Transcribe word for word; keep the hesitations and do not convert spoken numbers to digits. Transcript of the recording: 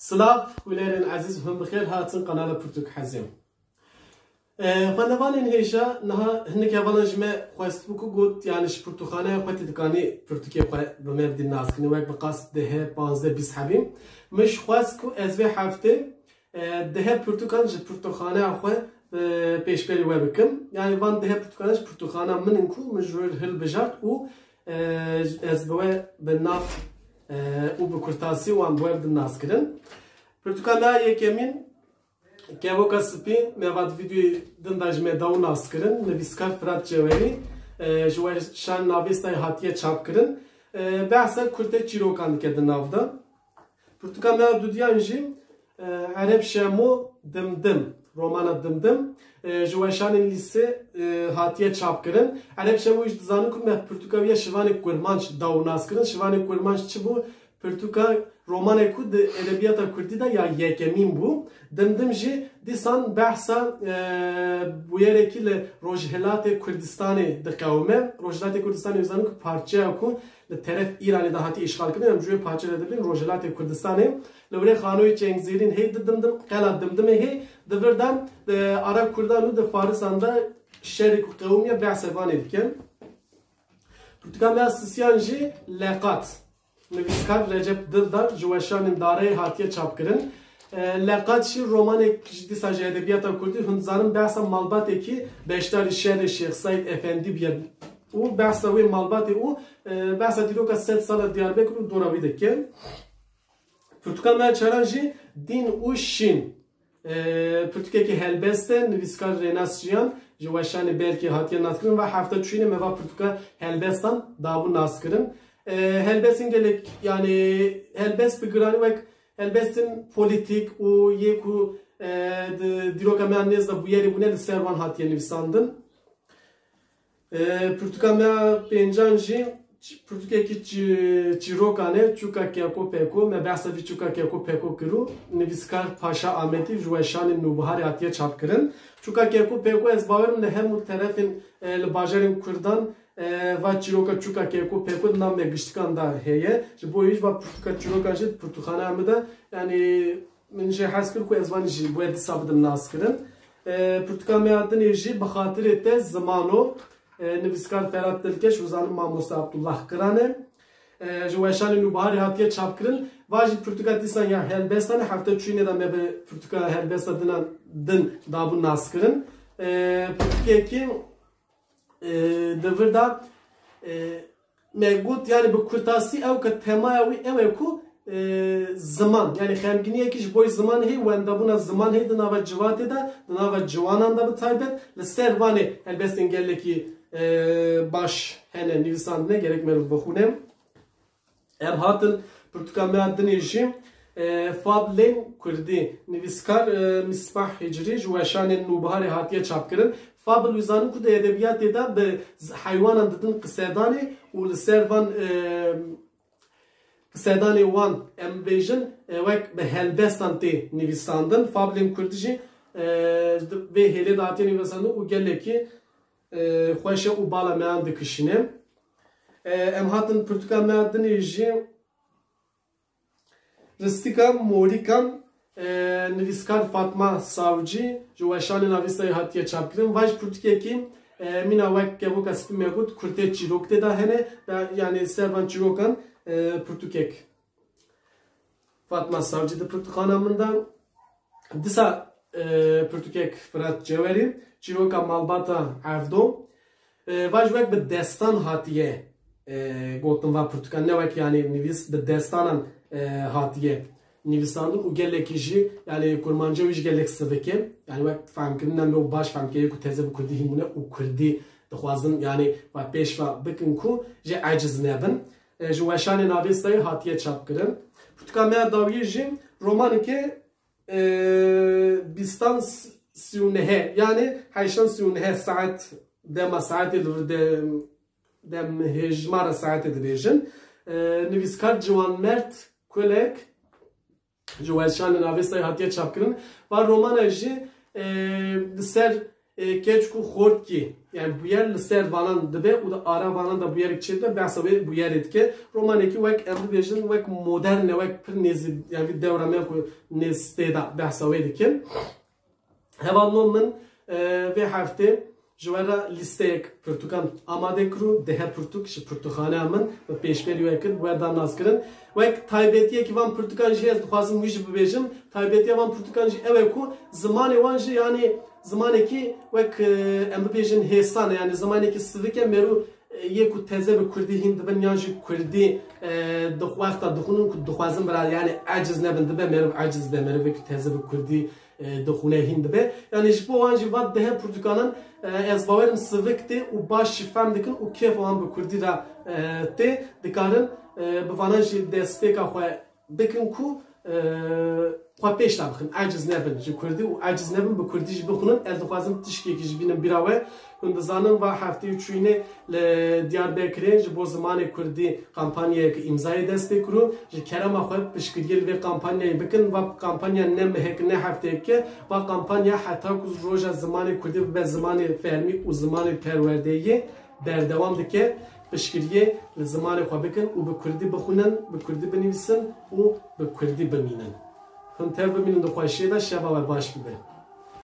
Silav, hûnerên ezîz, hûn bi xêr hatin kanala Pirtûk Hezê. E, xwendevanên hêja, niha hinek hevalan ji me xwestibû ku got, yani ji pirtûkxaneya xwe tê dikanî pirtûkê xwe bi me bidî nas kirin, wek bi qas deh, panzdeh, bîst hebî. Min ji xwest ku ez vê heftê, e, deh pirtûkan ji pirtûkxaneya xwe, e, pêşberî we bikim. Yani van deh pirtûkan ji pirtûkxana min in ku min ji wir hilbijart û, e, ez bi we bi nav, e, û bi kurtasî wan bi we bidin nas kirin. Pirtûka me ya yekemîn, Kevoka Spî, me va di vîdeoyê din de ji me daw nas kirin, nivîskar Firat Cewerî, e, ji weşanên Avestayê hatiye çap kirin. E, behsa kurtê çîrokan dike di nav de. Pirtûka me ya dudiyan jî, e, Ereb Şemo Dimdim, romana Dimdim, e, ji weşanên lîsê, e, hatiye çap kirin. Ereb Şemo jî dizanin ku me pirtûka wî ya Şivanê Kurmanc daw nas kirin. Şivanê Kurmanc çi bû? Pirtûka, romanek ku di edebiyata kurdî de ya yekemîn bû. Dimdim jî dîsan behsa, e, bûyerekî li Rojhilatê Kurdistanê diqewime. Rojhilatê Kurdistanê, zanin ku parçeya ku li teref Îranê de hatiye îşxalkirin, em ji wê parçe re dibînin, Rojhilatê Kurdistanê. Li wirê Xanoyê Çengzêrîn hê di Dimdim, qela Dimdimê hê, di vir de, e, ara Kurdan û di Farisan de şerê ku qewimiye behsa vanê dike. Pirtûka me ya sisiyan jî Leqat. Nivîskar Recep Dildar ji weşanên Dareyê hatiye çapkirin. E, Leqat jî romanek ji dîsa ji edebiyata kurdî, hûn dizanin behsa malbatekî beşdarî şerê Şêx Seîd Efendî bûye û behsa wê malbatê û, e, behsa dîroka sed sala Diyarbekir û dora wî dike. Pirtûka me ya çaran jî Dîn û Şîn. E, pirtûkekî helbest e, nivîskar Rênas Jiyan, ji weşanê Belkê hatiye naskirin, va hefta çûyînê me va pirtûka helbestan dabû naskirin. E, helbestên gelek, yani helbest bi giranî wek helbestên polîtîk û yê ku, e, di dîroka me ya nêz de bûyerê bûne, li ser wan hatiye nivîsandin. E, pirtûka me ya pêncan jî ç-, pirtûkekî çi-, çîrokan e, Çûka Keko Peko. Me behsa vî Çûka Keko Peko kirû. Nivîskar Paşa Amedî ji weşanên Nûbiharê hatiye çapkirin. Çûka Keko Peko, ez bawerim li hemû terefên, e, li bajarên Kurdan, e, va çîroka Çûka Keko Peko di nav me giştikan de heye. Ji bo wî jî va pirtûka çîrokan jî di pirtûkxaneya min de, yani, Min jê hez kir ku ez van jî bi we dîsa bidim naskirin. E, pirtûka me ya dinê jî Bi Xatirê Te Zimano, e, nivîskar Ferhat Dilkeş û zanim mamoste Abdullah Kiran e. E, ji weşanê Nûbiharê hatiye çapkirin. Va jî pirtûka dîsan ya helbestan e, hefta çûyînê de me bi pirtûka helbesta dinan din dabû naskirin. E, pirtûkekî, e, di vir de, e, me got, yani bi kurtasî ew ke temaya wî ew e ku, e, ziman, yani xemgîniyekî ji bo ziman hê, wendabûna ziman hê di nava civatê de, di nava ciwanan de bi taybet, li ser vanê helbestên gelekî, e, baş hene nivîsandine, gerek meriv bixwîne. Em hatin pirtûka me ya dinê jî, e, Fablên Kurdî, nivîskar, e, Misbah Hicriî ji weşanên Nûbiharê hatiye çapkirin. Fabl, wî zanin ku di edebiyatê de bi z-, heywanan didin qisedanê û li ser van, e, qisedanê wan, em bêjin, e, wek bi helbestan tê nivîsandin. Fablên Kurdî jî, e, di vê hêlê de hatiye nivîsandin û gelekî, e, xweş e û bala me yan dikişîne. E, em hatin pirtûka me ya dinê jî, Ristîka Morîkan, e, nivîskar Fatma Savcî ji weşanên Avestayê hatiye çapkirin. Va jî pirtûkekî, e, mîna wek kevoka spî me got, kurtê çîrok tê de hene. Ve, yani ser van çîrokan, e, pirtûkek Fatma Savcî di pirtûkxana min de. Dîsa, e, pirtûkek Firat Cewerî, çîroka Malbata Evdo. E, va jî wek bi destan hatiye, e, gotin va pirtûkan, ne wek, yani, nivîs, bi destanan, e, hatiye nivîsandin û gelekî jî, yani, kurmanca wî jî gelek sivik e. Yani, wek fehmkirina me û baş fehmkirê ku teze bi kurdî hîn bûne û kurdî dixwazin, yani, va pêş ve bikin ku jê eciz nebin. E, ji weşanên Avestayê hatiye çapkirin. Pirtûka me ya dawiyê jî romaneke, e, bîstan s-, sî û nehê, yani heyşan sî û nehê saet, dema saetê li vir de, dem hêjmara saetê dibêjin. E, nivîskar Ciwanmerd Kulek ji weşanên Avestayê hatiye çapkirin. Va romana jî, e, li ser, e, keçik û xortkî, yani bûyer li ser vanan dibe û di ara vanan de bûyerek çêdibe, behsa wê bûyerê dike. Romanekî wek em bibêjin, wek modern e, wek pir nêzî, yani vî dewra me ku nêz tê de behsa wê dikin. Hevalno min, e, vê heftê ji we re lîsteyek pirtûkan amade kir û deh pirtûk ji pirtûkxaneya min bi pêşberî we kir, bi we da naskirin. Wek taybetiyekî van pirtûkan jî ez dixwazim wî jî bibêjim. Taybetiya van pirtûkan jî ew e ku zimanê wan jî, yani zimanekî wek, e, em bibêjin hêsan e, yani zimanekî sivik e, merû, e, yê ku teze bi kurdî hîn dibin yan jî kurdî, e, di wexta dixwînin ku dixwazin bira, yani eciz nebin, dibe meriv eciz be, merivê ku teze bi kurdî, e, dixwîne hîn dibe. Yani ji bo wan jî va deh pirtûkanan, e, ez bawerim sivik tê û baş jî fehm dikin û kêf wan bi kurdî re, e, tê, dikarin, e, bi vanan jî destpêka xwe bikin ku, e, xwe pêş de bixin, eciz nebin ji kurdî û eciz nebin bi kurdî jî bixwînin. Ez dixwazim tişkekî ji bînim bîra we. Hûn dizanin va heftê û çûyînê li Diyarbekirê ji bo zimanê kurdî kampanyayeke îmzayê dest pê kir û ji kerema xwe piştgiriyê li vê kampanyayê bikin. Va kampanya ne mehek ne hefteyek e. Va kampanya heta ku roja zimanê kurdî bibe zimanê fermî û zimanê perwerdeyê berdewam dike. Piştgiriyê li zimanê xwe bikin û bi kurdî bixwînin, bi kurdî binivîsin û bi kurdî bimînin. Hûn tev bimînin di xweşiyê de, şeva we baş bibe.